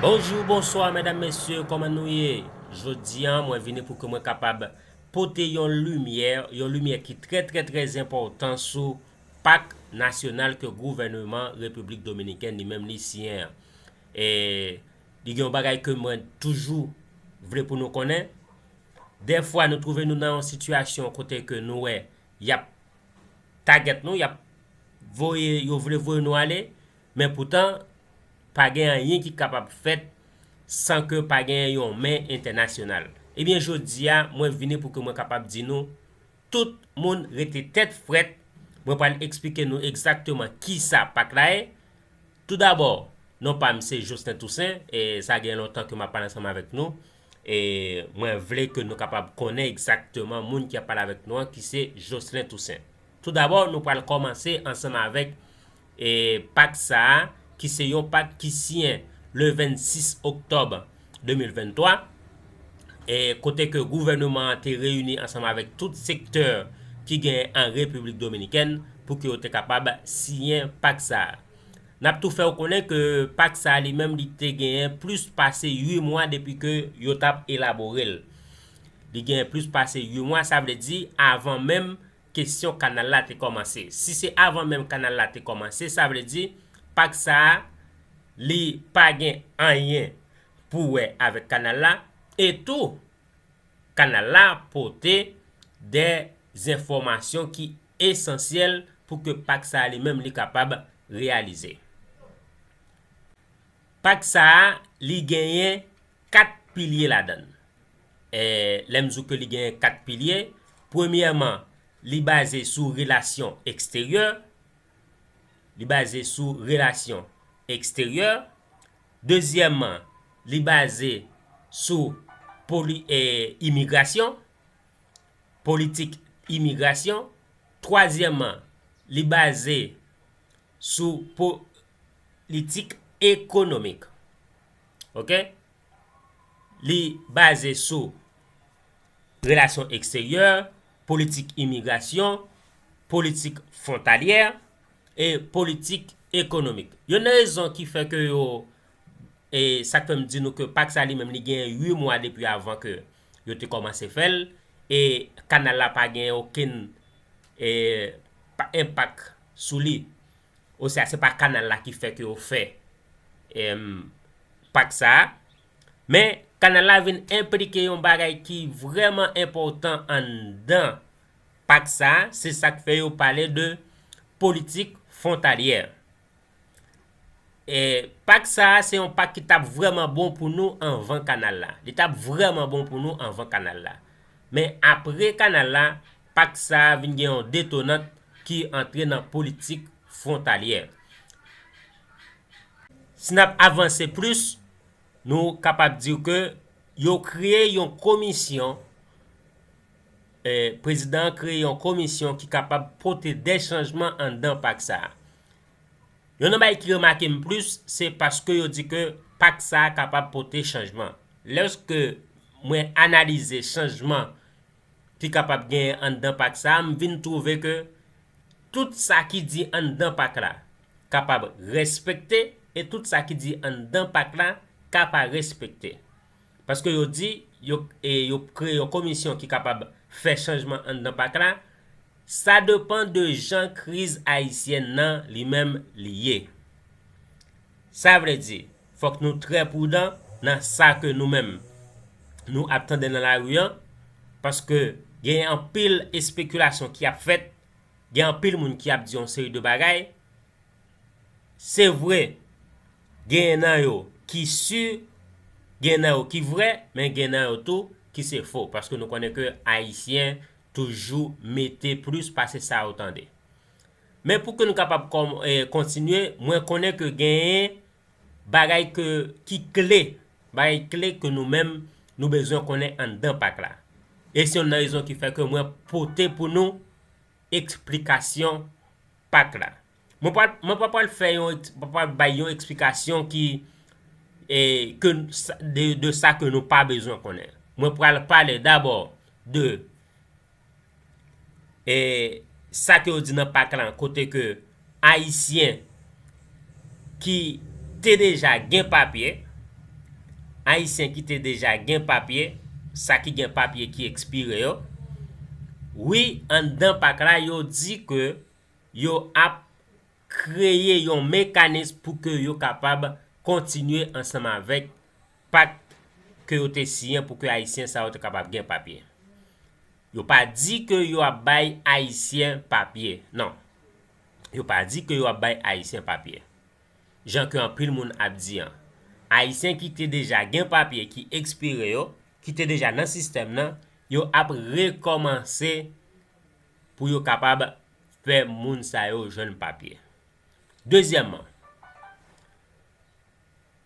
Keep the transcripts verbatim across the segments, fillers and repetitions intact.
Bonjou, bonswa, medam, mesye, kòman nou ye? Jodi a, mwen vini pou ke mwen kapab pote yon limyè, yon limyè ki trè, trè, trè enpòtan sou pak nasyonal ke gouvèneman Repiblik Dominikèn li menm li siyen an. E li gen yon bagay ke mwen toujou vle pou nou konnen. Dèfwa, nou twouve nou nan yon sitiyasyon kote ke nou wè y ap tagèt nou, y ap voye, yo vle voye nou ale, men poutan, pa gen anyen ki kapab fèt san ke pa gen yon men entènasyonal. Ebyen, jodi a, mwen vini pou ke mwen kapab di nou, tout moun rete tèt frèt. Mwen pral eksplike nou egzakteman kisa pak la ye. Toudabò, non pa m se Jocelyn Toussaint, e sa gen lontan ke m ap pale ansanm avèk nou. E mwen vle ke nou kapab konnen egzakteman moun ki ap pale avèk nou an, ki se Jocelyn Toussaint. Toudabò, nou pral kòmanse ansanm avèk, e, pak sa a, ki se yon pak ki siyen le vennsis oktòb de mil venntwa, e kote ke gouvèneman an te reyini ansanm avèk tout sektè ki genyen an Repiblik Dominikèn pou ke yo te kapab siyen pak sa a. N ap tou fè w konnen ke pak sa a li menm li te genyen plis pase uit mwa depi ke yo t ap elabore l. Li genyen plis pase uit mwa, sa vle di avan menm kesyon kanal la te kòmanse. Si se avan menm kanal la te kòmanse, sa vle di pak sa a, li pa gen anyen pou wè avèk kanal la, e tou, kanal la pote de enfòmasyon ki esansyèl pou ke pak sa a li menm li kapab reyalize. Pak sa a, li genyen kat pilye ladan l. E, lè m di w ke li genyen kat pilye, premyèman, li baze sou relasyon eksteryè. Li baze sou relasyon eksteryè. Dezyèmman, li baze sou poli-, e, imigrasyon, politik imigrasyon. Twazyèmman, li baze sou politik ekonomik. Oke? Li baze sou relasyon eksteryè, politik imigrasyon, politik fwontalyè e politik ekonomik. Youn nan rezon ki fè ke yo, e sa k fè m di nou ke pak sa li menm li gen uit mwa depi avan ke yo te kòmanse fè l, e kanal la pa gen okenn, e, pa, enpak sou li. Oswa se pa kanal la ki fè ke yo fè, em, pak sa a. Men kanal la vin enplike yon bagay ki vrèman enpòtan anndan pak sa a, se sa k fè yo pale de politik fwontalyè. E pak sa a, se yon pak ki t ap vrèman bon pou nou anvan kanal la. Li t ap vrèman bon pou nou anvan kanal la. Men apre kanal la, pak sa a vin gen yon detonant ki antre nan politik fwontalyè. Si n ap avanse plis, nou kapab di ke yo kreye yon komisyon, e, prezidan an kreye yon komisyon ki kapab pote de chanjman anndan pak sa a. Youn nan bagay ki remake m plis, se paske yo di ke pak sa a kapab pote chanjman. Lèske mwen analize chanjman ki kapab genyen anndan pak sa a, m vin twouve ke tout sa ki di anndan pak la kapab respekte, e tout sa ki di anndan pak la ka pa respekte. Paske yo di, yo, e yo kreye yon komisyon ki kapab fè chanjman anndan pak la. Sa depann de jan kriz ayisyèn nan li menm li ye. Sa vle di, fòk nou trè prudan nan sa ke nou menm nou ap tande nan lari an, paske gen anpil espekilasyon ki ap fèt, gen anpil moun ki ap di yon seri de bagay. Se vre, gen nan yo ki si, gen nan yo ki vrè, men gen nan yo tou ki se fo, paske nou konnen ke Ayisyen toujou mete plis pase sa yo tande. Men pou ke nou kapab kòm, e, kontinye, mwen konnen ke genyen bagay ke, ki kle, bagay kle ke nou menm nou bezwen konnen anndan pak la. E se youn nan rezon ki fè ke mwen pote pou nou eksplikasyon pak la. Mwen pa, mwen pa pral fè yon, pa pral bay yon eksplikasyon ki, e, ke sa, de, de sa ke nou pa bezwen konnen. Mwen pral pale dabò de, e, sa ke yo di nan pak la, kote ke Ayisyen ki te deja gen papye, Ayisyen ki te deja gen papye, sa ki gen papye ki ekspire yo. Wi, anndan pak la, yo di ke yo ap kreye yon mekanis pou ke yo kapab kontinye ansanm avèk pak ke yo te siyen pou ke Ayisyen sa yo te kapab gen papye. Yo pa di ke yo ap bay Ayisyen papye. Non. Yo pa di ke yo ap bay Ayisyen papye. Jan ke anpil moun ap di an. Ayisyen ki te deja gen papye ki ekspire yo, ki te deja nan sistèm nan, yo ap rekòmanse pou yo kapab fè moun sa yo jwenn papye. Dezyèmman,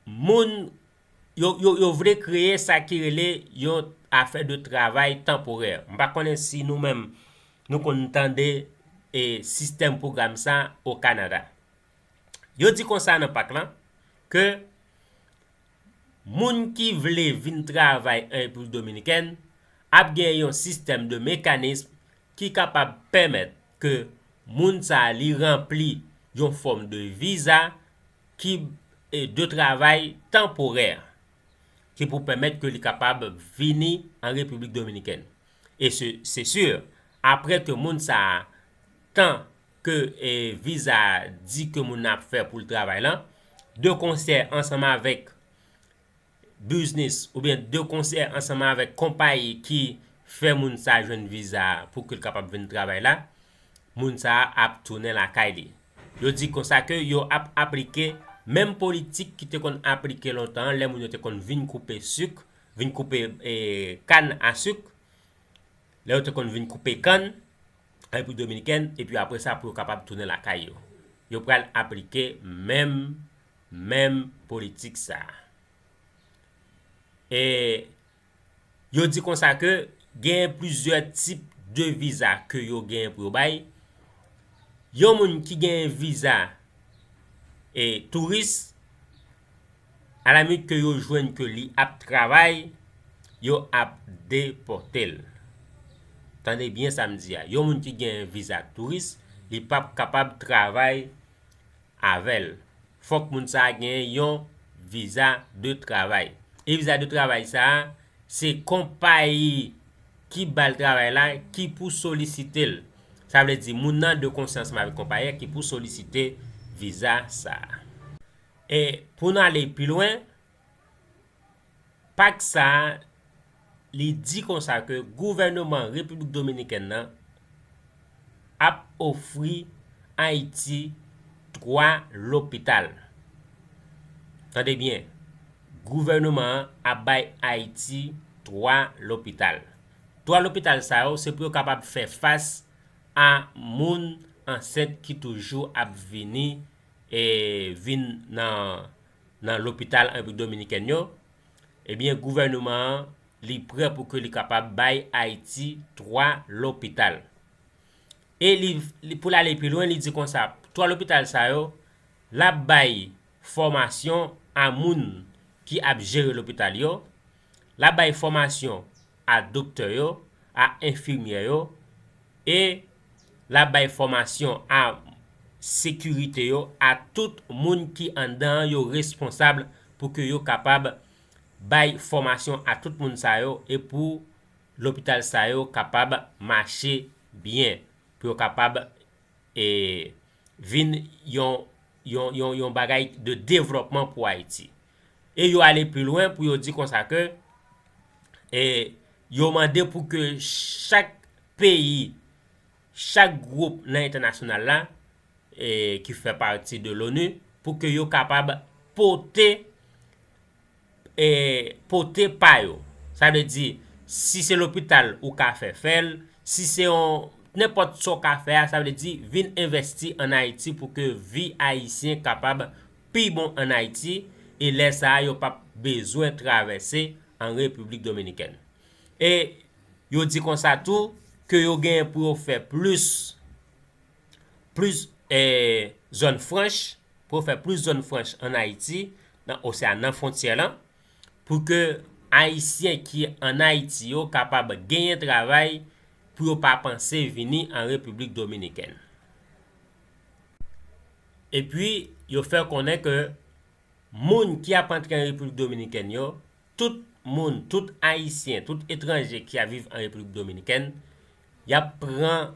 moun yo, yo, yo vle kreye sa ki rele yon afè de travay tanporè. M pa konnen si nou menm nou konn tande e sistèm pwogram sa o Kanada. Yo di konsa nan pak lan ke moun ki vle vin travay an Repiblik Dominikèn ap gen yon sistèm de mekanism ki kapab pèmèt ke moun sa a li ranpli yon fòm de viza ki e de travay tanporè ki pou pèmèt ke li kapab vini an Repiblik Dominikèn. E se, se si, apre ke moun sa a, tan ke e viza a di ke moun nan ap fè pou l travay lan, de konsè ansanm avèk biznis oubyen de konsè ansanm avèk konpayi ki fè moun sa a jwenn viza a pou ke l kapab vin travay la, moun sa a ap tounen lakay li. Yo di konsa ke yo ap aplike menm politik ki te konn aplike lontan an, lè moun yo te konn vin koupe sik, vin koupe e kann a sik, lè yo te konn vin koupe kann an Repiblik Dominikèn, epi apre sa pou yo kapab tounen lakay yo. Yo pral aplike menm, menm politik sa a. E yo di konsa ke gen plizyè tip de viza ke yo genyen pou yo bay. Yon moun ki genyen viza e touris, alamit ke yo jwenn ke li ap travay, yo ap depòte l. Tande byen sa m di a. Yon moun ki genyen viza touris, li p ap kapab travay avè l. Fòk moun sa a genyen yon viza de travay. E viza de travay sa a, se konpayi ki ba l travay la ki pou solisite l. Sa vle di moun nan de konsyans avèk konpayi a ki pou solisite viza sa a. E pou n ale pi lwen, pak sa a, li di konsa ke gouvènman Repiblik Dominikèn nan ap ofri Ayiti twa lopital. Tande byen, gouvènman an ap bay Ayiti twa lopital. Twa lopital sa yo, se pou yo kapab fè fas a moun ansent ki toujou ap vini e vin nan, nan lopital an Repiblik Dominikèn yo, ebyen, gouvènman an, li prè pou ke li kapab bay Ayiti twa lopital. E li, li, pou l ale pi lwen, li di konsa, twa lopital sa yo, l ap bay fòmasyon a moun ki ap jere lopital yo, l ap bay fòmasyon a doktè yo, a enfimyè yo, e l ap bay fòmasyon a sekirite yo, a tout moun ki anndan an, yo responsab pou ke yo kapab bay fòmasyon a tout moun sa yo e pou lopital sa yo kapab mache byen, pou yo kapab e vin yon, yon, yon, yon bagay de devlòpman pou Ayiti. E yo ale pi lwen pou yo di konsa ke e yo mande pou ke chak peyi, chak gwoup nan entènasyonal la e ki fè pati de l'ONU, pou ke yo kapab pote e pote pa yo. Sa vle di, si se lopital ou ka fè, fè l, si se yon, nenpòt sa w ka fè a, sa vle di, vin envèsti ann Ayiti pou ke vi Ayisyen kapab pi bon ann Ayiti, e lè sa a, yo p ap bezwen travèse an Repiblik Dominikèn. E yo di konsa tou, ke yo genyen pou yo fè plis, plis e zòn franch, pou yo fè plis zòn franch ann Ayiti, nan oseyan, nan fwontyè lan, pou ke Ayisyen ki ann Ayiti yo kapab genyen travay, pou yo pa panse vini an Repiblik Dominikèn. Epi, yo fè konnen ke moun ki ap antre an Repiblik Dominikèn yo, tout moun, tout Ayisyen, tout etranje ki ap viv an Repiblik Dominikèn, y ap pran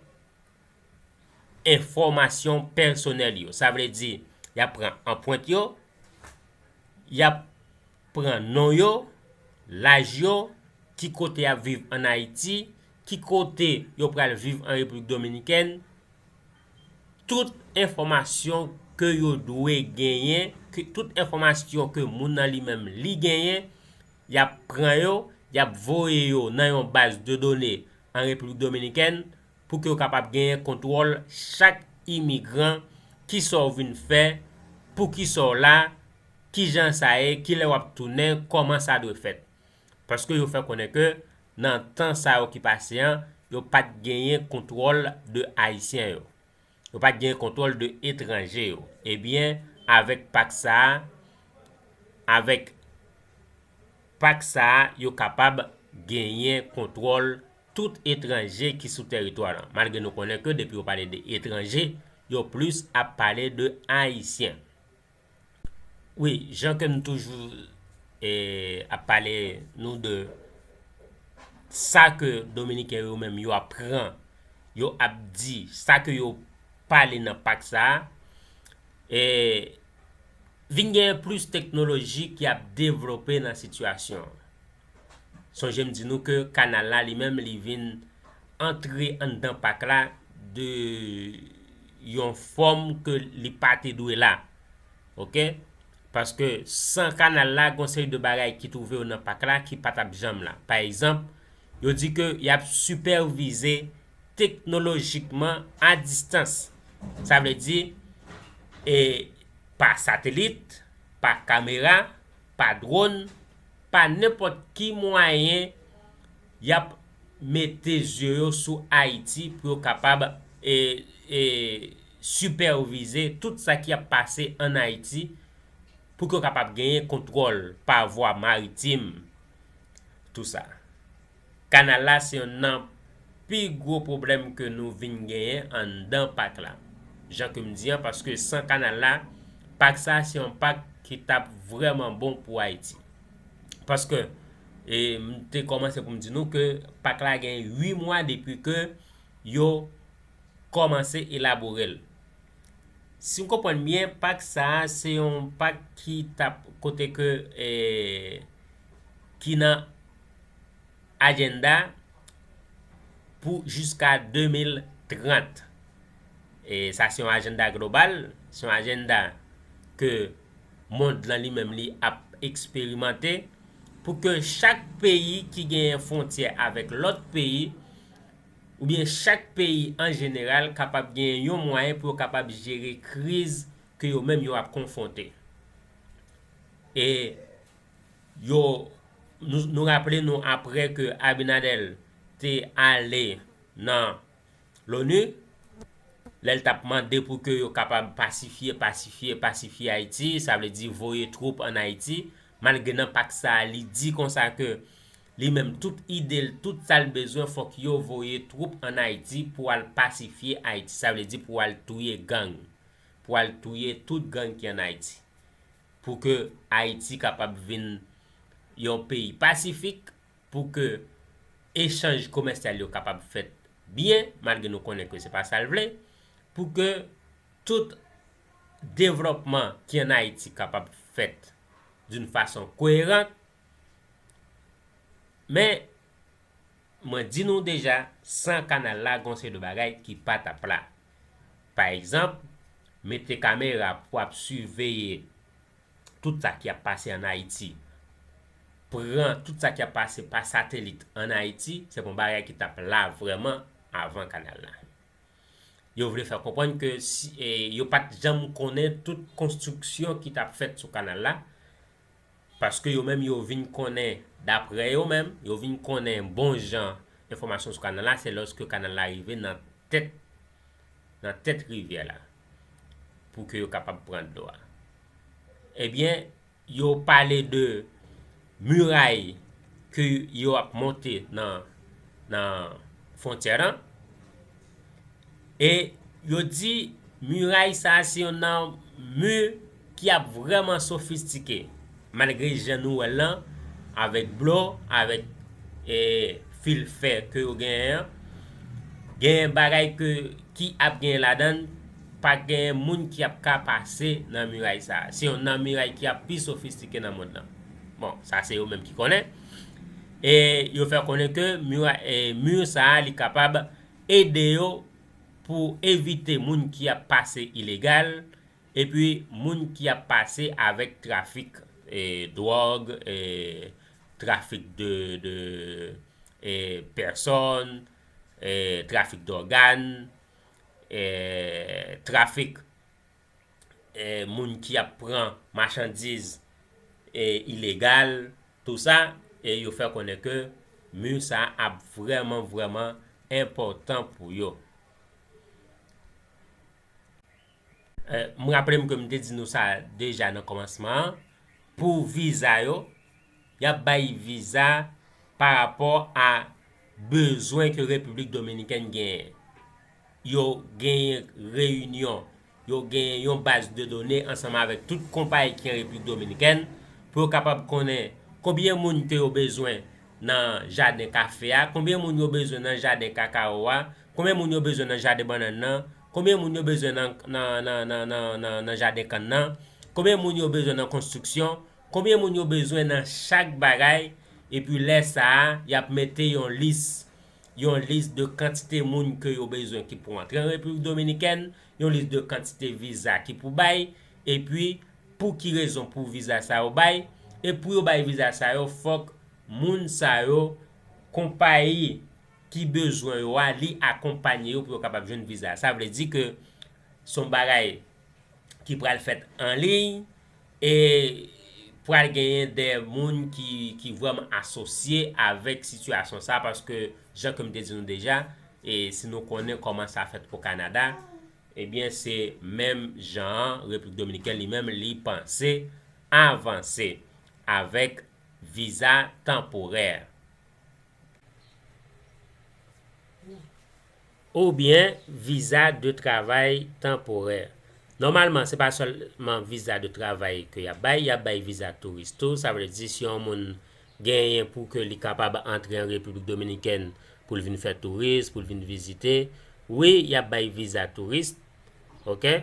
enfòmasyon pèsonèl yo. Sa vle di, y ap pran anprent yo, y ap pran non yo, laj yo, ki kote y ap viv ann Ayiti, ki kote yo pral viv an Repiblik Dominikèn, tout enfòmasyon ke yo dwe genyen, ke, tout enfòmasyon ke moun nan li menm li genyen, y ap pran yo, y ap voye yo nan yon baz de done an Repiblik Dominikèn pou ke yo kapab genyen kontwòl chak imigran, kisa w vin fè, poukisa w la, kijan sa ye, kilè w ap tounen, kòman sa dwe fèt. Paske yo fè konnen ke nan tan sa yo ki pase an, yo pa t genyen kontwòl de Ayisyen yo. Yo pa t genyen kontwòl de etranje yo. Ebyen, avèk pak sa a, avèk pak sa a, yo kapab genyen kontwòl tout etranje ki sou tèritwa lan. Malgre nou konnen ke depi yo pale de etranje, yo plis ap pale de Ayisyen. Wi, jan ke m toujou, e, ap pale nou de sa ke Dominiken yo menm yo ap pran, yo ap di, sa ke yo pale nan pak sa a, e, vin genyen plis teknoloji ki ap devlope nan sitiyasyon an. Sonje m di nou ke kanal la li menm li vin antre anndan pak la de yon fòm ke li pa te dwe la. Oke? Paske san kanal la, gon seri de bagay ki twouve yo nan pak la ki pa t ap janm la. Pa egzanp, yo di ke y ap sipèvize teknolojikman a distans. Sa vle di, e, pa satelit, pa kamera, pa dwòn, pa nenpòt ki mwayen y ap mete zye yo sou Ayiti pou yo kapab, e, e, sipèvize tout sa ki ap pase ann Ayiti, pou ke yo kapab genyen kontwòl pa vwa maritim, tou sa. Kanal la se yonn nan pi gwo pwoblèm ke nou vin genyen anndan pak la. Jan ke m di an, paske san kanal la, pak sa se yon pak ki t ap vrèman bon pou Ayiti. Paske, e, m te kòmanse pou m di nou ke pak la gen uit mwa depi ke yo kòmanse elabore l. Si m konprann byen, pak sa a, se yon pak ki t ap, kote ke, e, ki nan ajanda pou jiska de mil trant. E sa se yon ajanda global, se yon ajanda ke mond lan li menm li ap eksperimante pou ke chak peyi ki genyen fwontyè avèk lòt peyi, oubyen chak peyi an jeneral kapab genyen yon mwayen pou yo kapab jere kriz ke yo menm yo ap konfwonte. E yo, nou, nou raple nou apre ke Abinader te ale nan Loni, lè l t ap mande pou ke yo kapab pasifye, pasifye, pasifye Ayiti, sa vle di voye twoup ann Ayiti, malgre nan pak sa a li di konsa ke li menm tout ide l, tout sa l bezwen, fòk yo voye twoup ann Ayiti pou al pasifye Ayiti, sa vle di pou al touye gang, pou al touye tout gang ki ann Ayiti, pou ke Ayiti kapab vin yon peyi pasifik, pou ke echanj komèsyal yo kapab fèt byen, malgre nou konnen ke se pa sa l vle, pou ke tout devlòpman ki ann Ayiti kapab fèt d'une façon cohérente. Men, mwen di nou deja, san kanal la, gon seri de bagay ki pa t ap la. Pa egzanp, mete kamera pou ap siveye tout sa ki ap pase ann Ayiti. Pran tout sa ki ap pase pa satelit ann Ayiti, se pa yon bagay ki t ap la vrèman avan kanal la. Yo vle fè konprann ke si, e, yo pa t janm konnen tout konstriksyon ki t ap fèt sou kanal la, paske yo menm yo vin konnen, dapre yo menm, yo vin konnen bon jan enfòmasyon sou kanal la, se lòske kanal la rive nan tèt, nan tèt rivyè la, pou ke yo kapab pran dlo a. Ebyen, yo pale de miray ke yo ap monte nan, nan fwontyè lan. E yo di miray sa a se yonn nan mi ki ap vrèman sofistike. Malgre jan nou wè l lan, avèk blo, avèk e, fil fè ke yo genyen an, genyen bagay ke, ki ap genyen ladan l, pa genyen moun ki ap ka pase nan miray sa a. Se youn nan miray ki ap pi sofistike nan mond lan. Bon, sa se yo menm ki konnen. E yo fè konnen ke miray, e, mi sa a, li kapab ede yo pou evite moun ki ap pase ilegal, epi moun ki ap pase avèk trafik, e, dwòg, e, trafik de, de, e, pèsòn, e, trafik dògàn, e, trafik, e, moun ki ap pran machandiz, e, ilegal, tou sa, e yo fè konnen ke mi sa ap vrèman, vrèman enpòtan pou yo. E, m raple m ke m te di nou sa deja nan kòmansman an. Pou viza yo, y ap bay viza pa rapò a bezwen ke Repiblik Dominikèn genyen. Yo genyen reyinyon, yo genyen yon baz de done ansanm avèk tout konpayi ki an Repiblik Dominikèn pou yo kapab konnen konbyen moun ke yo bezwen nan jaden kafe a, konbyen moun yo bezwen nan jaden kakawo a, konbyen moun yo bezwen nan jaden bannann nan, konbyen moun yo bezwen nan, nan, nan, nan, nan, nan, nan jaden kann nan, konbyen moun yo bezwen nan konstriksyon, konbyen moun yo bezwen nan chak bagay, epi lè sa a, y ap mete yon lis, yon lis de kantite moun ke yo bezwen ki pou antre an Repiblik Dominikèn, yon lis de kantite viza ki pou bay, epi pou ki rezon pou viza sa yo bay, e pou yo bay viza sa yo, fòk moun sa yo, konpayi ki bezwen yo a, li akonpanye yo pou yo kapab jwenn viza. Sa vle di ke se yon bagay ki pral fèt an liy, e pral genyen de moun ki, ki vrèman asosye avèk sitiyasyon sa, paske jan ke m te di nou deja, e si nou konnen kòman sa fèt o Kanada, ebyen, se menm jan an, Repiblik Dominikèn li menm, li panse avanse avèk viza tanporè. Oubyen viza de travay tanporè. Nòmalman, se pa sèlman viza de travay ke y ap bay, y ap bay viza touris tou. Sa vle di, si yon moun genyen pou ke li kapab antre an Repiblik Dominikèn pou l vin fè touris, pou l vin vizite, wi, y ap bay viza touris, oke?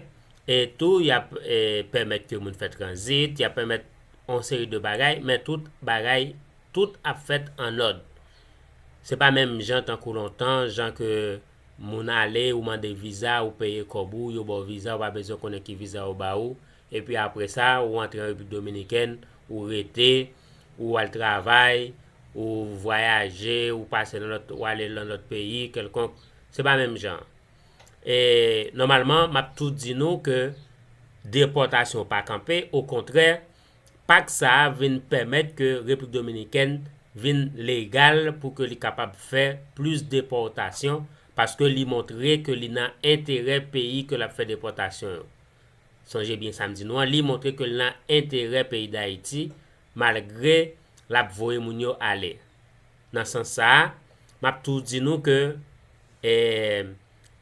E tou, y ap, e, pèmèt ke moun fè tranzit, y ap pèmèt yon seri de bagay, men tout bagay, tout ap fèt an òd. Se pa menm jan tankou lontan, jan ke moun ale, ou mande viza, ou peye kòb ou, yo ba w viza, ou pa bezwen konnen ki viza yo ba ou. Epi apre sa, ou antre an Repiblik Dominikèn, ou rete, ou al travay, ou vwayaje, ou pase nan lòt, ou ale nan lòt peyi kèlkonk. Se pa menm jan. E, nòmalman, m ap tou di nou ke depòtasyon pa kanpe, okontrè, pak sa a vin pèmèt ke Repiblik Dominikèn vin legal pou ke li kapab fè plis depòtasyon, paske li montre ke li nan enterè peyi ke l ap fè depòtasyon yo. Sonje byen sa m di nou an, li montre ke l nan enterè peyi Dayiti, malgre l ap voye moun yo ale. Nan sans sa a, m ap tou di nou ke, e,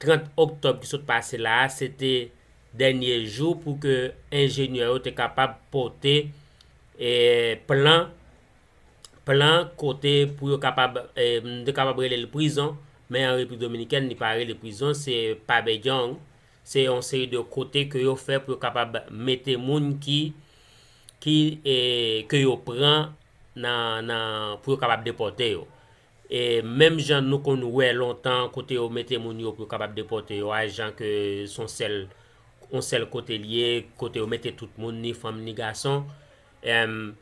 trant oktòb ki sot pase la a, se te dènye jou pou ke enjenyè yo te kapab pote, e, plan, plan kote pou yo kapab, e, m te kapab rele l prizon, men an Repiblik Dominikèn, li pa rele prizon, se pabellón, se yon seri de kote ke yo fè pou yo kapab mete moun ki, ki, e, ke yo pran nan, nan, pou yo kapab depòte yo. E menm jan nou konn wè lontan kote yo mete moun yo pou yo kapab depòte yo a, jan ke se yon sèl, yon sèl kote l ye, kote yo mete tout moun, ni fanm, ni gason. Em,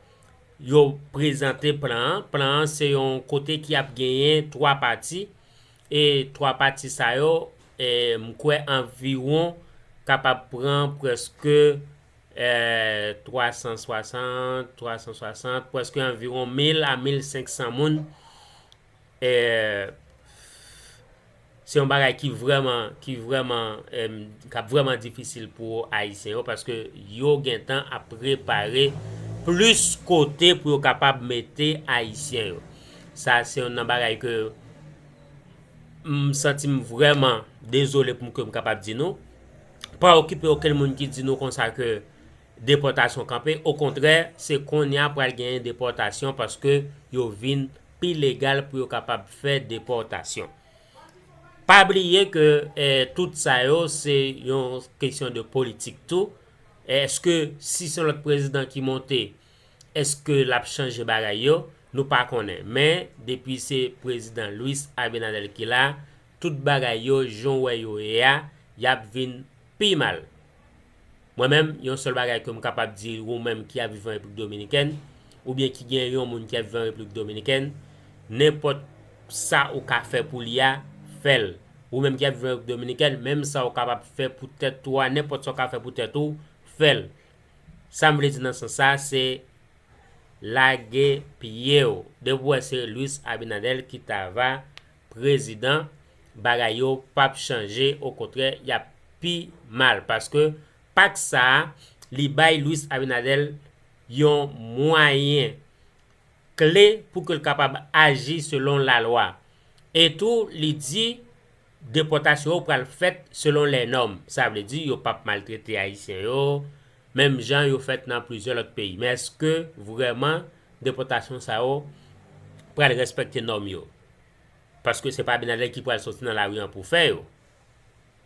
yo prezante plan an. Plan an, se yon kote ki ap genyen twa pati. E twa pati sa yo, e, m kwè anviwon kapab pran prèske, e, twa san swasant, twa san swasant, prèske anviwon mil a mil senk san moun. E, se yon bagay ki vrèman, ki vrèman, em, k ap vrèman difisil pou Ayisyen yo, paske yo gentan ap prepare plis kote pou yo kapab mete Ayisyen yo. Sa se youn nan bagay ke m santi m vrèman dezole pou m, ke m kapab di nou. Pa okipe okenn moun ki di nou konsa ke, depòtasyon kanpe. Okontrè, se kounye a pral genyen depòtasyon paske yo vin pi legal pou yo kapab fè depòtasyon. Pa bliye ke eh, tout sa yo se yon kesyon de politik tou. Èske si se yon lòt prezidan ki monte, èske l ap chanje bagay yo? Nou pa konnen. Men depi se prezidan Luis Abinader ki la, tout bagay yo, jan w wè yo ye a, y ap vin pi mal. Mwen menm, yon sèl bagay ke m kapab di ou menm ki ap viv an Repiblik Dominikèn, oubyen ki gen yon moun ki ap viv an Repiblik Dominikèn, nenpòt sa ou ka fè pou li a, fè l. Ou menm ki ap viv an Repiblik Dominikèn, menm sa ou kapab fè pou tèt ou a, nenpòt sa ou ka fè pou tèt ou, fè l. Sa m vle di nan sans sa, se lage pye w. Depi w wè se Luis Abinader ki ta va prezidan, bagay yo p ap chanje, okontrè, y ap pi mal. Paske pak sa a, li bay Luis Abinader yon mwayen kle pou ke l kapab aji selon lalwa. E tou, li di depòtasyon yo pral fèt selon lè nòm. Sa vle di yo p ap maltrete Ayisyen yo, menm jan yo fèt nan plizyè lòt peyi. Men èske vrèman depòtasyon sa yo pral respekte nòm yo? Paske se pa Abinader ki pral soti nan lari an pou fè yo.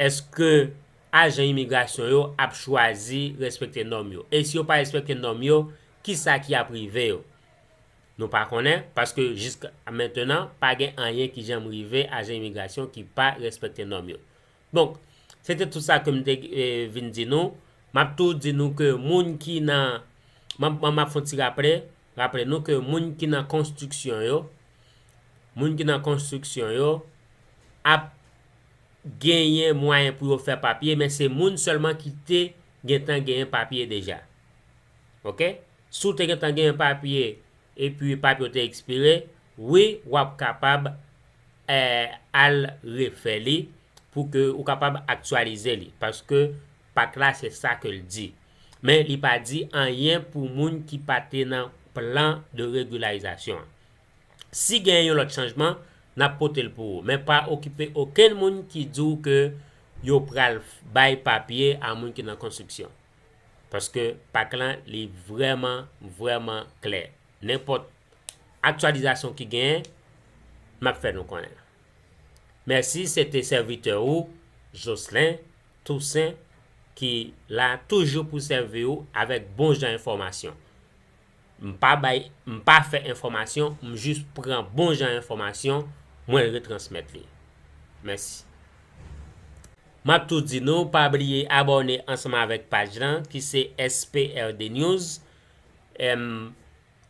Èske ajan imigrasyon yo ap chwazi respekte nòm yo? E si yo pa respekte nòm yo, kisa ki ap rive yo? Nou pa konnen, paske jiska mentenan, pa gen anyen ki janm rive ajan imigrasyon ki pa respekte nòm yo. Donk, se te tout sa ke m te eh, vin di nou. M ap tou di nou ke moun ki nan, m ap, m ap fè yon ti raple, raple nou ke moun ki nan konstriksyon yo, moun ki nan konstriksyon yo ap genyen mwayen pou yo fè papye, men se moun sèlman ki te gentan genyen papye deja. Oke? Si w te gentan genyen papye, epi papye w te ekspire, wi, w ap kapab eh, al refè li pou ke ou kapab aktyalize li. Paske pak la, se sa ke l di. Men li pa di anyen pou moun ki pa te nan plan de regularizasyon an. Si gen yon lòt chanjman, n ap pote l pou ou. Men pa okipe okenn moun ki di w ke yo pral bay papye a moun ki nan konstriksyon. Paske pak lan, li vrèman, vrèman klè. Nenpòt aktyalizasyon ki genyen, m ap fè nou konnen. Mèsi, se te sèvitè ou, Jocelyn Toussaint, ki la toujou pou sèvi ou avèk bon jan enfòmasyon. M pa bay, m pa fè enfòmasyon, m jis pran bon jan enfòmasyon, mwen retransmèt li. Mèsi. M ap tou di nou, pa bliye abòne ansanm avèk paj lan, ki se S P R D News. Em,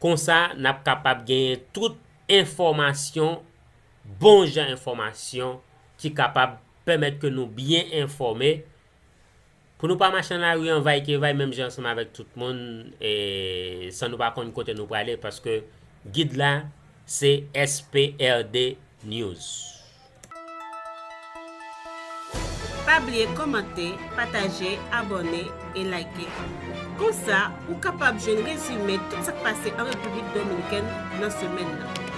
konsa, n ap kapab genyen tout enfòmasyon, bon jan enfòmasyon, ki kapab pèmèt ke nou byen enfòme. Pou nou pa mache nan lari an vay ke vay, menm jan ansanm avèk tout moun, e, san nou pa konn kote nou prale, paske gid la, se S P R D News. Pa bliye kòmante, pataje, abòne e like. Konsa, ou kapab jwenn rezime tout sa k pase an Repiblik Dominikèn nan semèn nan.